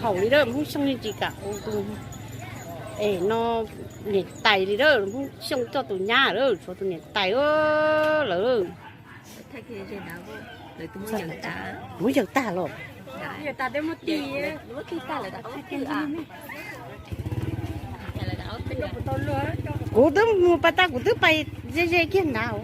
Haum li lawm, Hmoob Xyooj yeej tsis kam ua tus, es no niam tais li lawm, Hmoob Xyooj coj tus nyab lawm, tshuav tus niam tais lawm. Muab yawg tag los? Kuv twb mus pas tas, kuv twb pais ze ze kiag nrad.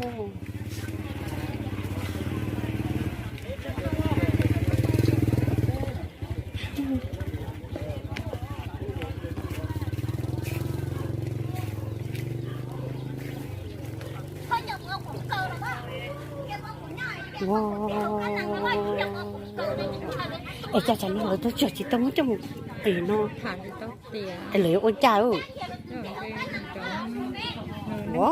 Es cas tsam no lawv tau tsis tau muab coj mus qis no? Es lawv yuav ua cas? Ua,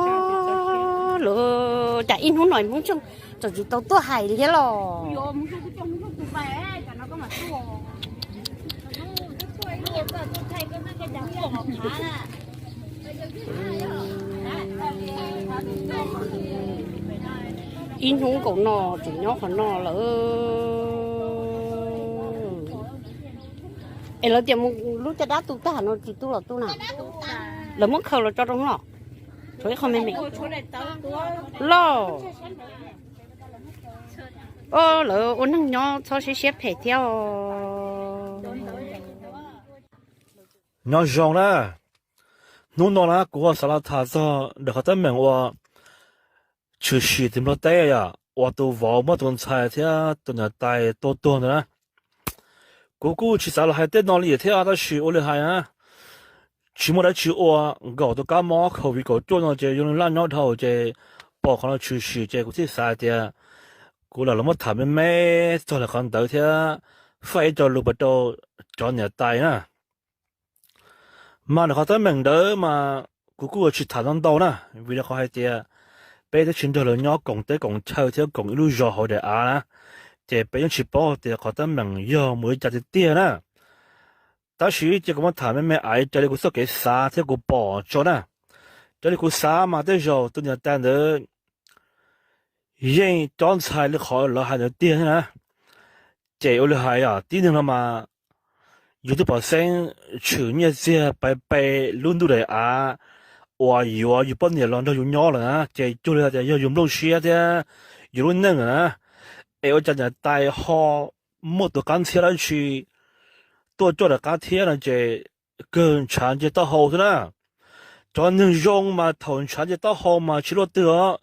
lawv cas ib hnub no Hmoob Xyooj tseem tsis tau tuaj hais li thiab los? Ib hnub nkaus no tseem nyob qhov no lawm. Es lawv tias mus lub caj dab tu tag no tsis tu los tu na? Lawv muab khaws los tso rau los? Tshuav ib qho me me los? Lawv ua neeg nyob txhob siab siab phem thiab os. Nyob zoo na, hnub no na kuv ho xav los tham txog ntawm qhov teeb meem uas tshwm sim tim Nplog teb yom, uas tus vauv muab tus ntxhais thiab tus niam tais tua tuag ntawd na. Kuv kuj tsis xav los hais tej no li thiab tab sis ua li hais na, tsis muaj dab tsi ua, nkaum tus kab mob COVID kaum cuaj no ces zoo li laj nyob dhau ces pom qhov no tshwm sim ces kuv thiaj xav hais tias kuv lam los muab tham me me txog lawm qhov ntawd thiab faib ib co lus pas rau cov niam tais na. Mas ntawm qhov teeb meem ntawd mas kuv kuj yuav tsis tham ntau ntau na, vim rau qhov hais tias peb twb tsis nrog lawv nyob koom teb koom chaw thiab koom ib lub zos hauv daim av na, ces peb yeej tsis paub tias qhov teeb meem yog mus li cas tiag tiag na. Tab sis cia kuv muab tham me me aiv raws li kuv txoj kev xav thiab kuv pom tso na. Raws li kuv xav mas tej zaum tus niam tais ntawd yeej cob ntxhais li qhov lawv hais ntawd tiag thiab na. Ces ua li hais os, tib neeg no mas yus twb pom xeeb tshwm nyiaj txiag pais pe lub ntuj daim av uas yuav yus poj niam los nrog yus nyob lawm na, ces cuag li hais tias yog yus nplooj siab thiab yus lub neej lawm na. Es ua cas niam tais ho muaj tus qab ntxhiab dab tsi tuaj coj daim qab thiab no ces kawg ntshav nce taub hau xwb na. Cov neeg zoo mas thaum ntshav nce taub hau mas tsis luaj twg os,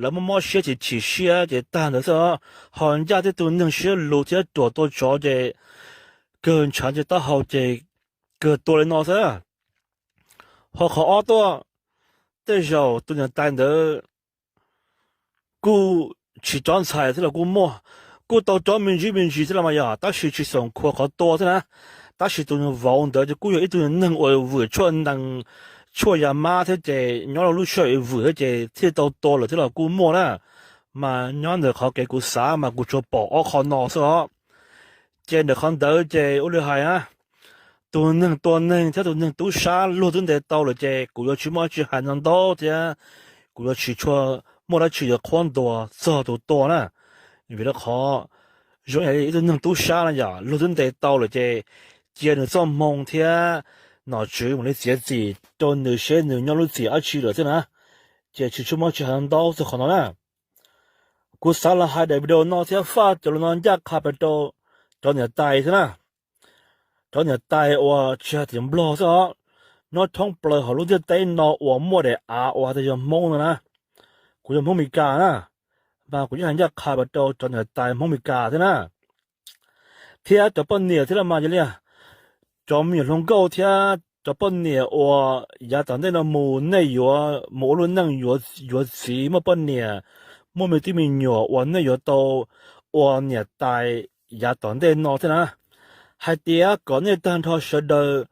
lawv muaj mob siab ces chim siab ces tag ntawd xwb os, ho ncaj tej tug neeg siab luv thiab ruam tua tsov ces kawg ntshav nce taub hau ces kawg tua li no xwb. Ho qhov ob tuaj, tej zaum tus niam tais ntawd kuj tsis cob ntxhais thiab los kuj muaj, kuj tau cob me ntsis me ntsis thiab los mas yog, tab sis tsis xoom khuas qhov tua thiab na. Tab sis tus vauv ntawd ces kuj yog ib tug neeg uas vwm tshuaj nees tshuaj yas mab thiab ces nyob rau lub sij hawm vwm thiab ces thiaj tau tua lawm thiab los kuj muaj na. Mas nyob ntawm qhov kev kuv xav mas kuv tsuas pom ob qho no xwb os. Ces ntawm qhov ntawd ces ua li hais na, tus neeg tua neeg thiab tus neeg tub sab luag twb ntes tau lawm ces kuv yuav tsis muaj dab tsi hais no ntau thiab kuv yuav tsis tshua muaj dab tsi yuav qhuab ntuas txog tus tua na. Vim rau qhov zoo ib tug neeg tub sab no yom, luag twb ntes tau lawm ces cia nws txoj hmoo thiab nom tswv mam li txiav txim rau nws seb nws nyob lub txim dab tsi lawm thiab na. Ces tsis tshua muaj dab tsi hais no ntau txog qhov no na. Kuv xav los hais daim video no thiab faj cov lus no ncaj qha pes rau cov niam tais thiab na. Cov niam tais uas tsis hais tias Nplog xwb os, nyob thoob plaws hauv lub ntiaj teb no uas muaj daim av uas hais tias yog Hmoob no na, kuv yog Hmoob Mes Kas na, mas kuv yeej hais ncaj qha pes rau cov niam tais Hmoob Mes Kas thiab na. Thiab cov poj niam thiab los mas yog li, cov me nyuam hluas nkauj thiab cov poj niam uas yav tom ntej no mus nej yuav mus ua lub neej yuav txiv muaj poj niam, muaj me tub me nyuam uas nej yuav tau ua niam tais yav tom ntej no thiab na. Hais tias kom nej tag nrho sawv daws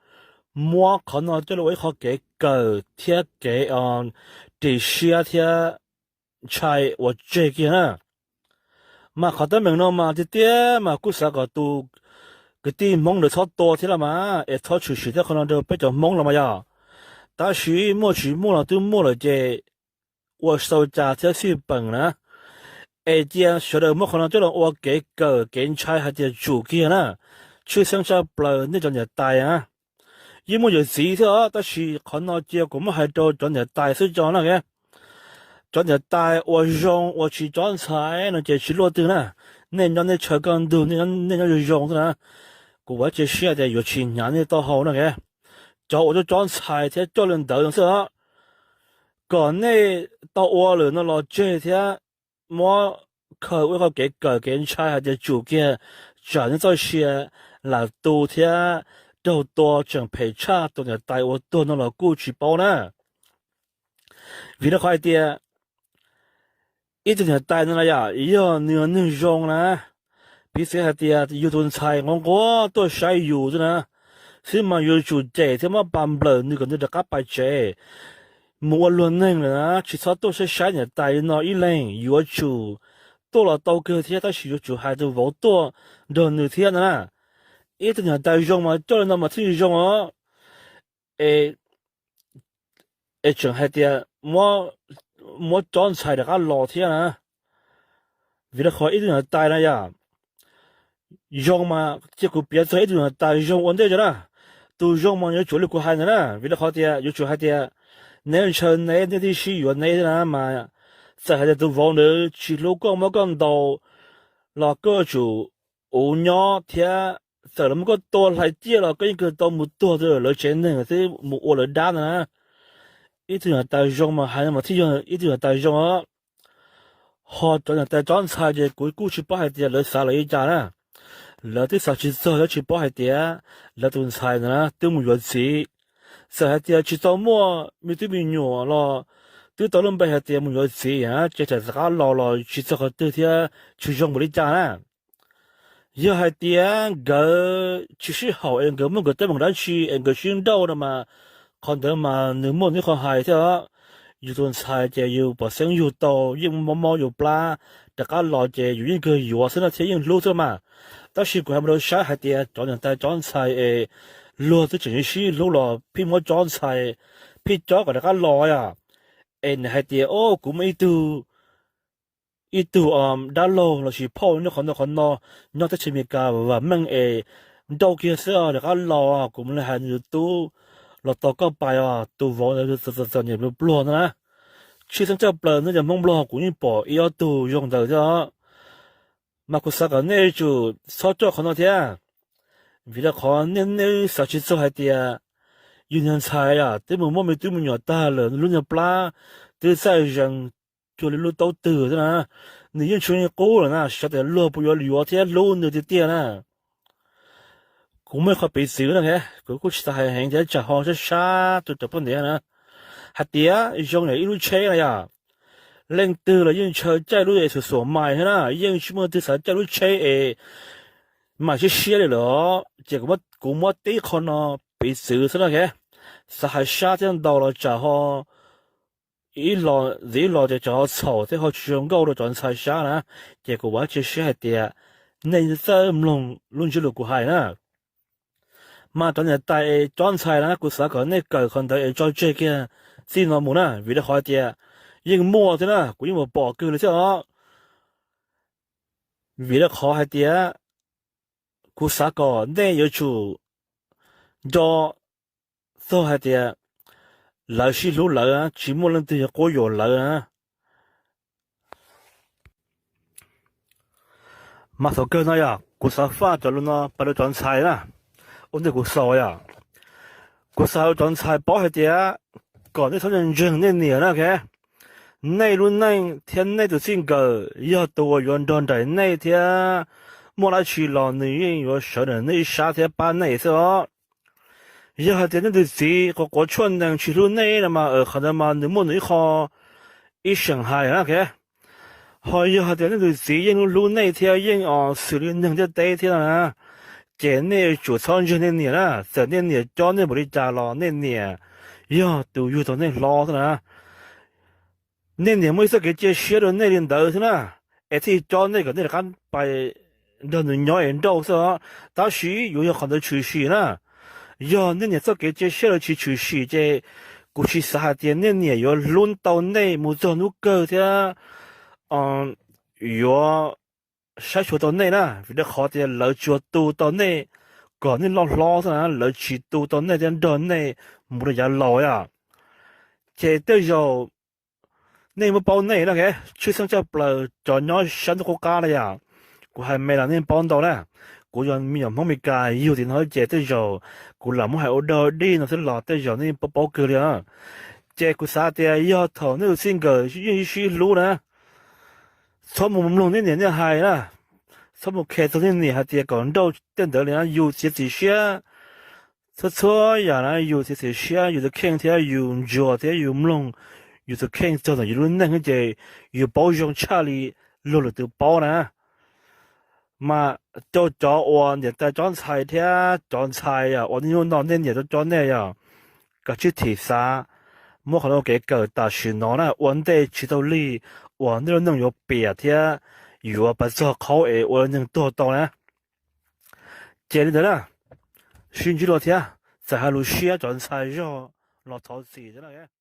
muab qhov no coj los ua ib qho kev kawm thiab kev ris siab thiab ntshai ua tseg kiag na. Mas qhov teeb meem no mas tiag tiag mas kuj xav kom tus kwv tij Hmoob ntawd txhob tua thiab los mas es txhob tshwm sim tej qhov no rau peb cov Hmoob los mas yog. Tab sis muaj tsis muaj los twb muaj lawm ces ua xau cas thiab xij peem na. Es cia sawv daws muab qhov no coj los ua kev kawm kev ntshai hais tias tsum kiag na, Tshwj xeeb tshaj plaws nej cov niam tais a, yeej muaj yawm txiv thiab os, tab sis qhov no cia kuv muab hais rau cov niam tais xwb tso na. Cov niam tais uas zoo uas tsis cob ntxhais no ces tsis luaj twg na. Nej nyob nej chaw kaj ntug, nej nyob zoo zoo xwb na. Kuv vam cia siab tias yuav tsis hnyav nej taub hau na. Cov uas cob cob ntxhais thiab coj li ntawd no xwb os, kom nej tau ua lawm no los tseg thiab muab khaws ua ib qho kev kawm kev ntshai hais tias tsum kiag tsam nej txoj sia lam tu thiab raug tua tseem phem tshaj tus niam tais uas tuag no los kuj tsis paub na. Vim rau qhov hais tias ib tug niam tais no na yom, yog nws neeg zoo na, piv txwv hais tias yus tus ntxhais nquag nquag tuaj saib yus xwb na, xwb mas yuav tsum cem thiab muab pa nplawm nws kom nws rov qab pais tsev mus ua luag neeg lawm na, tsis txhob tuaj saib saib niam tais li no ib leeg, yuav tsum tuaj los tau kawg thiab, tab sis yuav tsum hais tus vauv tuaj nrog nws thiab no na. Ib tug niam tais zoo mas coj li no mas thiaj zoo os. Es, es tseem hais tias muab cob ntxhais rov qab los thiab na. Vim rau qhov ib tug niam tais na yom, zoo mas cia kuv piav txog ib tug niam tais zoo ua ntej tso na. Tus zoo mas yuav tsum li kuv hais ntawd na, vim rau qhov tias yuav tsum hais tias neb ntshaw neb, nej tib si yuav neb thiab na mas, txawm hais tias tus vauv ntawd tsis hlub koj muab koj ntaus los koj yuav tsum uv nyob thiab, txawm lawv muab koj tua hlais ciaj los koj yeej kawg tau mus tuag rau lawv tsev neeg thiab mus ua lawv dab ntawd na. Ib tug niam tais zoo mas hais no mas thiaj yog ib tug niam tais zoo os. Ho cov niam tais cob ntxhais ces kuv kuj tsis paub hais tias lawv xav lawv li cas na. Lawv twb xav tsis txog thiab tsis paub hais tias lawv tus ntxhais ntawd na twb mus yuav txiv. Txawm hais tias tsis tau muaj me tub me nyuam los twb tau lub npe hais tias mus yuav txiv na, ces txawm rov qab los los tsis txog qhov twg thiab tsis zoo npaum li cas na. Yog hais tias nkawd tsis sib haum es nkawd muaj nkawd teeb meem dab tsi es nkawd sib nrauj no mas, qhov ntawd mas nws muaj nws qhov hais thiab os. Yus tus ntxhais ces yus pom xeeb yug tau yeej mob mob yus plab, rov qab los ces yus yeej kawg yuav xwb no thiab yeej hlub xwb mas. Tab sis kuv hais mus rau sab hais tias cov niam tais cob ntxhais es luag twb tseem sib hlub los pheej muab cob ntxhais, pheej cob kom rov qab los yom. Es nws hais tias o kuv muaj ib tug ib tug dab laug lossis phauj nyob qhov no qhov no, nyob teb chaws Amelikas vam meej es nrauj kiag xwb os, rov qab los kuv mam li hais nws tus tub los tos koj pais os. Tus vauv ntawd txom txom nyem pluag pluag no na. Tshwj xeeb tshaj plaws no cov Hmoob Nplog kuv yeej pom ib ob tug zoo ntawd thiab os. Mas kuv xav kom nej yuav tsum txhob coj qhov no thiab, vim rau qhov nej nej xav tsis txog hais tias yus niag ntxhais yom twb mus muaj me tub me nyuam tag lawm, lub niag plab twb txaij zees cuag li lub taub twg xwb na, nws yeej tsis qub lawm na, xyov tias luag puas yuav yuav thiab hlub nws tiag tiag na. Kuv muaj ib qho piv txwv no, kuv kuj tsis tas hais heev thiab tsam ho sab sab tus cov poj niam na, hais tias zoo yam ib lub tsheb na yom, leej twg los yeej ntshaw caij lub es xuam xuam mais thiab na, yeej tsis muaj leej twg xav caij lub tsheb es mais siab siab li lawm. Ces kuv muab tib qho no piv txwv xwb no, xav hais sab thiab ntau los tsam ho ib los ntxiv ib los ces tsam ho txhaum thiab ho tsis zoo nkauj rau cov ntxhais sab na. Ces kuv vam cia siab hais tias nej txawj mloog lub ntsiab lus kuv hais na. Mas cov niam tais es cob ntxhais na, kuv xav kom nej kawm qhov ntawd es tso tseg kiag txij no mus na, vim rau qhov tias yeej muaj thiab na, kuv yeej mus pom kawg li thiab os. Vim rau qhov hais tias kuv xav kom nej yuav tsum nco txog hais tias lawv sib hlub lawv, tsis muaj leej twg yuav quab yuam lawv na. Mas thaum kawg no yog kuv xav faj cov lus no pab rau cov ntxhais na. Ua ntej kuv xaus yog kuv xav rau cov ntxhais paub hais tias kom nej txhob ntseeg nej niam na. Nej lub neej thiab nej tus txij nkawm yog tus uas yuav nrog nraim nej thiab muaj dab tsi los nws yeej yuav sawv ntawm nej ib sab thiab pab nej xwb os. Yog hais tias nej tus txiv quav quav tshuaj nees tsis hlub nej no mas qhov ntawd mas nws muaj nws ib qho ib seem hais na. Ho yog hais tias nej tus txiv yeej hlub nej thiab yeej xws li neeg ntiaj teb thiab no na, ces nej yuav tsum txhob ntseeg nej niam na. Txawm nej niam cob nej npaum li cas los nej niam yog tus yug tau nej hlob xwb na. Nej niam muaj ib txoj kev cia siab rau nej li ntawd xwb na, es thiaj cob nej kom nej rov qab pais nrog nws nyob es nrauj xwb os. Tab sis yuav yog qhov ntawd tshwm sim na. Yog nej niam txoj kev cia siab lawv tsis tshwm sim ces kuv tsis xav hais tias nej niam yuav hlub tau nej mus txog hnub kawg thiab yuav saib xyuas tau nej na, vim rau qhov tias lawv tsuas tu tau nej kom nej loj hlob xwb na, lawv tsis tu tau nej thiab nrog nej mus rau yav laus yom. Ces tej zaum nej muab paub nej na, tshwj xeeb tshaj plaws cov nyob sab ntuj qub qab na yom. Kuv hais me los nej paub ntau na. Kuv yog me nyuam Hmoob Mes Kas yug tim no ces tej zaum kuv lam muab hais ua dog dig no xwb los tej zaum nej paub paub kawg li. Ces kuv xav tias yog thaum nej tus txij nkawm yeej sib hlub na, txhob mus mloog nej niam nej hais na, txhob mus khe txog nej niam hais tias kom nrauj tej ntawd li na, yus txiav txim siab. Txhua txhua yam na yus txiav txim siab, yus tus kheej thiab yus ntsuas thiab yus mloog yus tus kheej txog ntawm yus lub neej ces yus paub zoo tshaj li luag lwm tus paub na. Mas rau cov uas niam tais tsob ntxhais thiab cov ntxhais uas nej hnub no nej niam tsob nej yog, kav tsij thim xav, muab qhov no kev kawm tam sim no na, ua ntej tsis tau lig uas nej lub neej yuav piam thiab yuav pas txog qhaub es ua neeg tuag tau na. Ces li ntawd na, sib ntsib dua thiab, txawm hais lus siab cov ntxhais zog los thov txim.